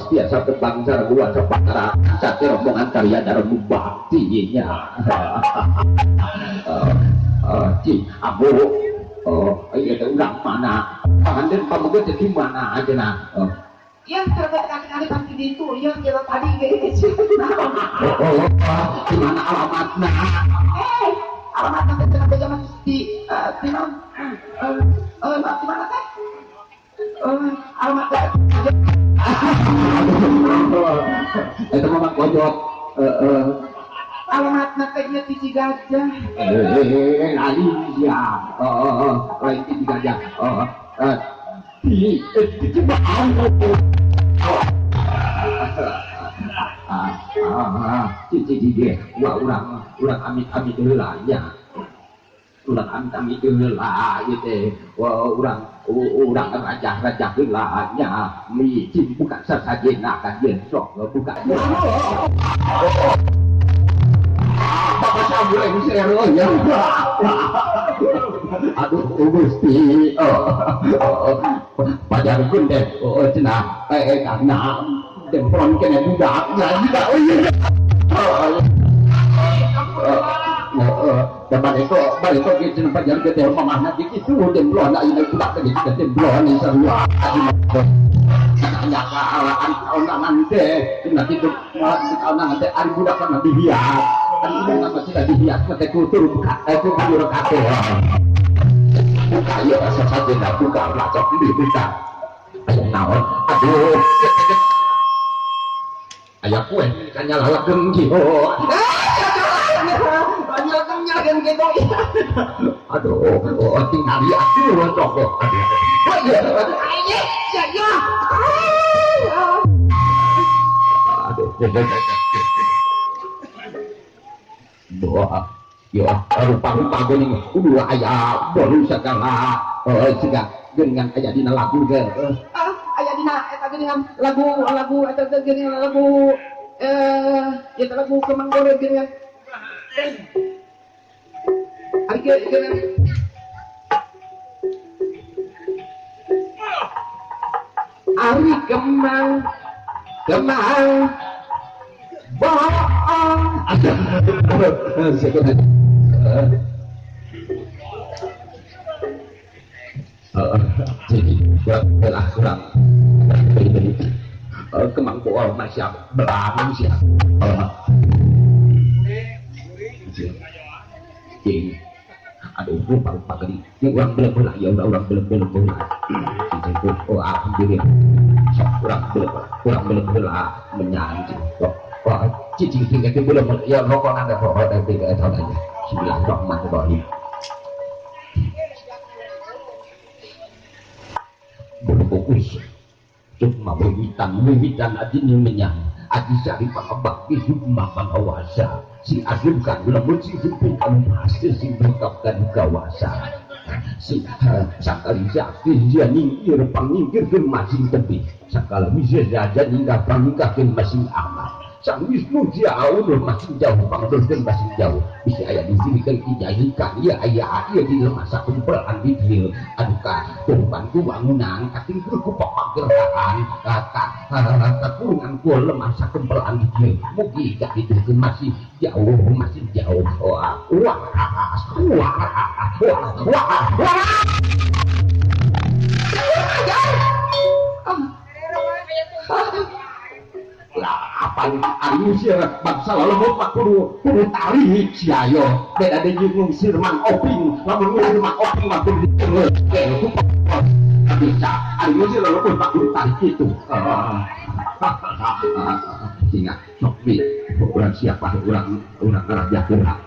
Biasa kebangsa dua sepatara satu rombongan karya dalam baktinya ci abu oh iya udah mana panganten pamuga jadi mana aja nah ya terkait kali pagi itu yang jalan tadi gitu oh di mana alamatnya alamatnya zaman di di mana teh alamat itu mah kojok Alamatna teh nya ti Cigajah. Lain ya. Lain ti Cigajah. Di Cibaung. Cici wah urang amit-amit heula nya. Urang amit-amit heula ieu teh. Wah urang rajah-rajah heula nya. Micin buka sasajena ka dieu sok buka. Bapak sabueng sero ya. Aduh Gusti. Pajarkeun teh cenah karena demplon kene budak nya juga. Oh iya. Dan bareko ge cenah pajarkeun teh mamahna ge kitu demplon ayeuna budak teh geus demplon sarua. Nya ka alaan teh cenah kitu alaan teh ari budak mah dihias. Ari budak mah cenah dihias teh kultur buka kultur kabeh. Buka ieu sasajena buka lacok dibuka. Aya naon? Aduh. Aya kue kan nyalalakeun kieu. Nyalakeun kitu. Aduh, tingali atuh sok. Aduh. Aye, ya ya. Aduh. Doa. Ya, rupa-rupa geuning kudu aya baru sagala siga geuningan aya dina lagu ge. Aya dina eta geuningan lagu-lagu eta teh geuningan lagu eta lagu Kemang Goreng geuningan. Ari geuningan Ari kemang kemang bohong. Jadi lah kurang kemang bohong masih belang siap. Aduh lupa gini ini orang belum lah ya orang belum lah. Oh alhamdulillah sok orang belum lah menyanyi. Oh cicing tinggal itu belum ya rokok ada rokok dan tidak tahu aja. Bismillahirrahmanirrahim. Berfokus sukma wiwitan aji menyang aji sari pangabakti sukma pangawasa sing asumkan lamun sing sempit anu hasil sing lengkap kawasa sing sakali sakti nyingkir pangingkirkeun masing tepi sakala bisa jajan hingga pangingkahkeun masing amat sang Wisnu jauh masing jauh pangdoskeun masing jauh bisa aya di sini kan kijahikan ieu aya ieu di masa kumpelan di dieu anu ka tuban ku wangunan katingkur ku papageraan ka kakurungan ku lemah sakumpelan di dieu mugi kaditukeun masih jauh wah wah wah wah wah. Lah ari ngusir bangsa lemut mah kudu tarik sia yo beda deui ngusir Mang Oping lamun ngusir Mang Oping mah kudu bisa ari ngusir lemut mah kudu tarik kitu. Ingat sok bi urang siapa urang raja heula.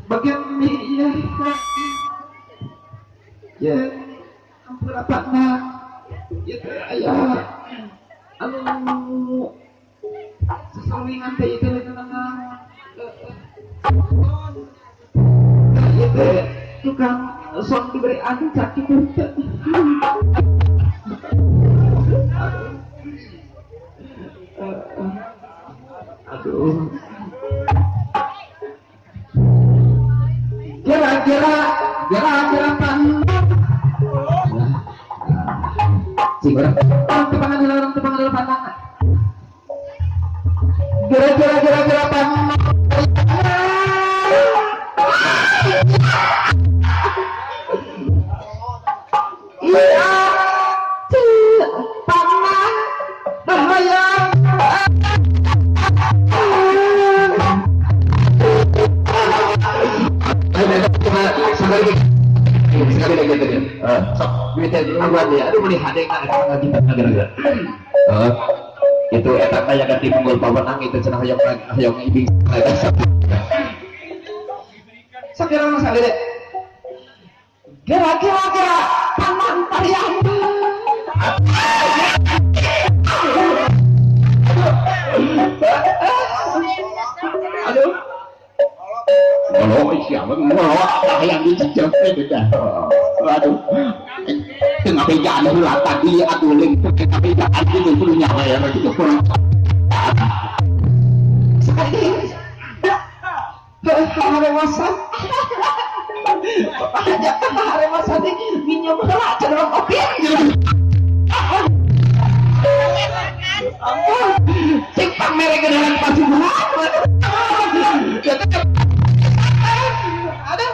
Bagian mie ya ampura pakna ya aya anu sesaringan teh itu ya teh tukang sok diberi anu caki teh. Aduh. Kira-kira kira-kira pandang. Cing orang. Tepangan heula orang tepangan heula pandang. Kira-kira kira-kira pandang. Iya, pandang bahaya. Sekali lagi tadi. Sok, duitnya duluan ya. Aduh meni hade ka eta kita gara-gara. Itu eta kaya ganti punggul pawenang itu cenah hoyong hoyong ibing. Sakira masa gede. Kira-kira kira paman parian. Aduh. Kalau siapa mau hayang dicicil teh dah. Aduh. Tengah bejaan heula tadi atuh leung tengah bejaan kitu kudu nyawa ya kitu kurang. Harewasan. Harewasan teh minum heula cenah kopi. Cing pamere geunaan pasubuhan. Ada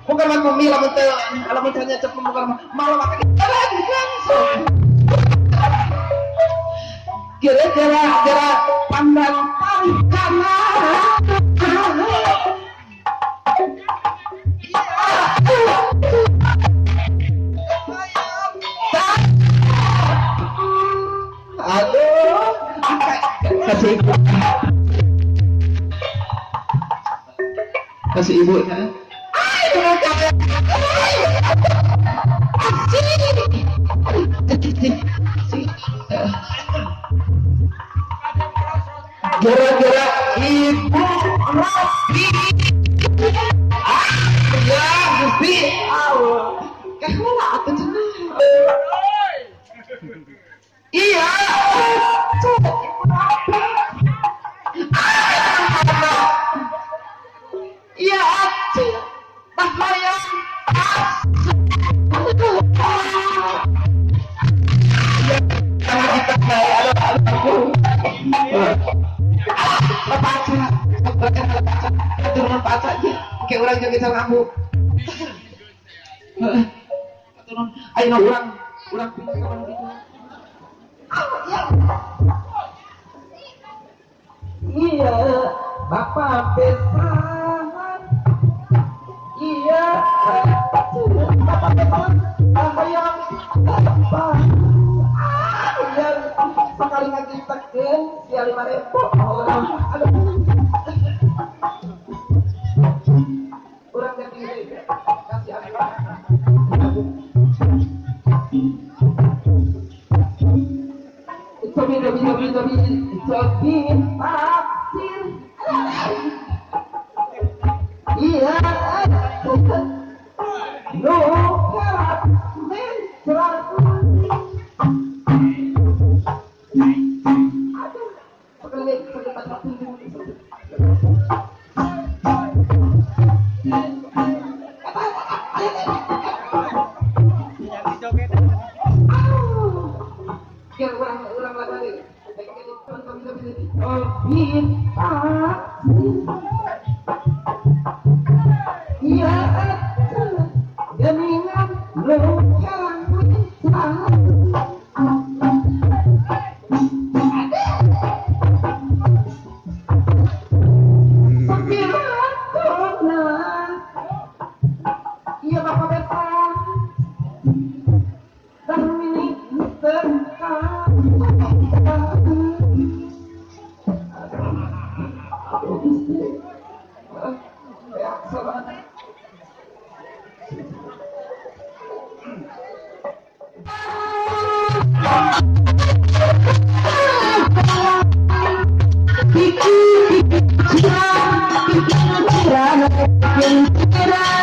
bukan mah mami lamun teh lamun teh cep bukan mah malah makan langsung. Kira-kira kira pandang kanan. Aduh, kasih ibu. Kasih ibu. Gara-gara ibu Robi. Ya, Gusti. Kaheula atuh cenah. Iya. Iya, bahaya. Kayak orang joget sama aku. Ayo orang, orang pindah ke mana gitu. Iya, bapak pesan. Iya, bapak pesan. Bayang, bapak. Iya, sekali lagi teken, sia 5.000. Orang ganti kasih aku. Tobi tobi tobi tobi tobi taksir. Iya, no kerat mencrat. Aduh, sekali sekali Kirana